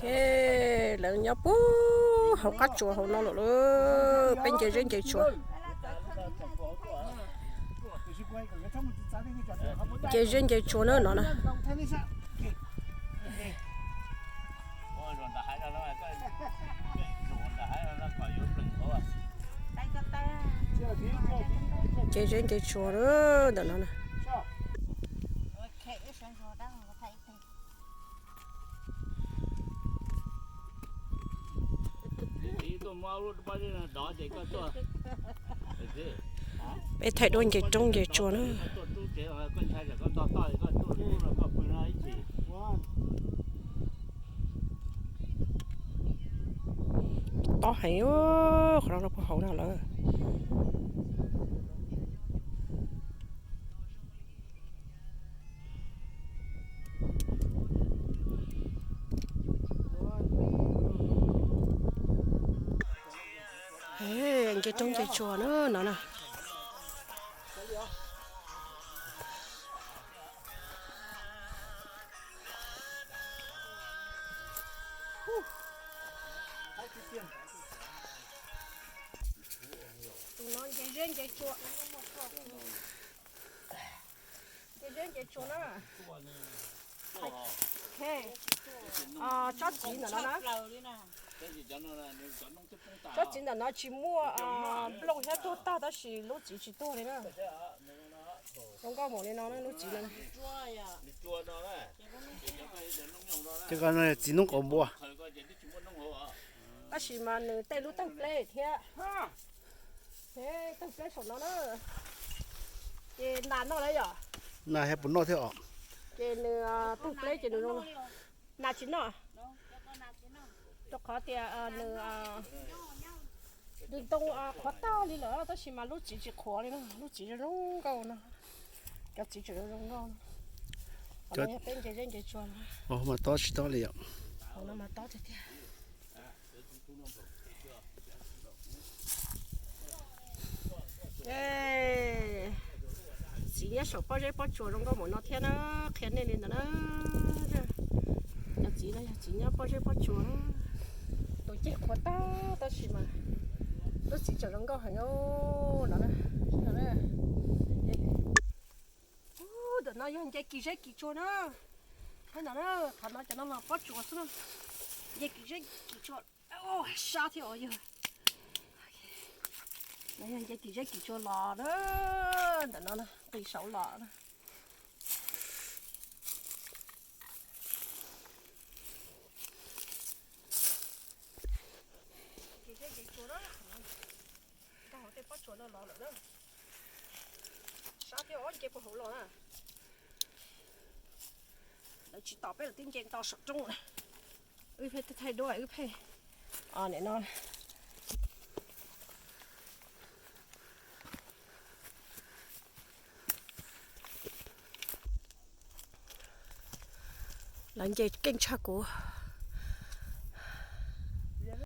Ok, lawv nyob puag hauv qab tsuas hauv no lawm lauj. Peb nce zeb nce tsuas. Nce zeb nce tsuas na no na. Nce zeb nce tsuas na ntawm no na. Peb thaij duab nce roob nce tsuas na. Tob heev, qhov no puag hauv no lawm. Nce roob nce tsuas na no na. Tus no nce zeb nce tsua. Nce zeb nce tsua na. Tsob txiv ntawm no na. Tsob txiv ntawm no tsis muaj nplooj thiab, tuag tag tab sis lub txiv tsis tuag li na. Zoo nkauj npaum li no na, lub txiv no. Ces txiv noob qaum npua. Tab sis mas nws tej lub tawg pleb thiab. Tawg pleb saum no na. Ces nas noj lawm yom. Nas thiab puas noj thiab os? Ces nws tawg pleb ces nws zoo. Nas tsis noj. Rau qhov tias nws, nws ntoo qhuav tag li lawm tab sis mas lub txiv tsis qhuav li na, lub txiv zoo zoo nkauj no. Cov txiv tseem zoo zoo nkauj no. Qhov no yog peb nce zeb nce tsua no. Mas tob tsis tob li yom. Qhov no mas tob tiag tiag. Txiv nyob saum pob zeb pob tsuas zoo nkauj npaum no thiab na, qhia nej li ntawd na. Cov txiv no yog txiv nyob pob zeb pob tsuas na. Tus ceg qhuav tag tab sis mas lub txiv tseem zoo nkauj heev no. Ntawm no yog nce kis zeb kis tsua na. Qhov no cov no mas pob tsuas xwb na. Nce kis zeb kis tsua. Sab thiab os yog. No yog nce kis zeb kis tsua los na. Ntawm no qis saud los na. Kis zeb kis tsua na. Nqa hauv tej pob tsuas no los lawm na. Sab thiab os, nce puag hauv los na. Lawv tsis tos peb lawv twb nce nto saum roob na. Wb pheej thaij duab wb pheej. Nim no lawv nce keej tshaj kuv.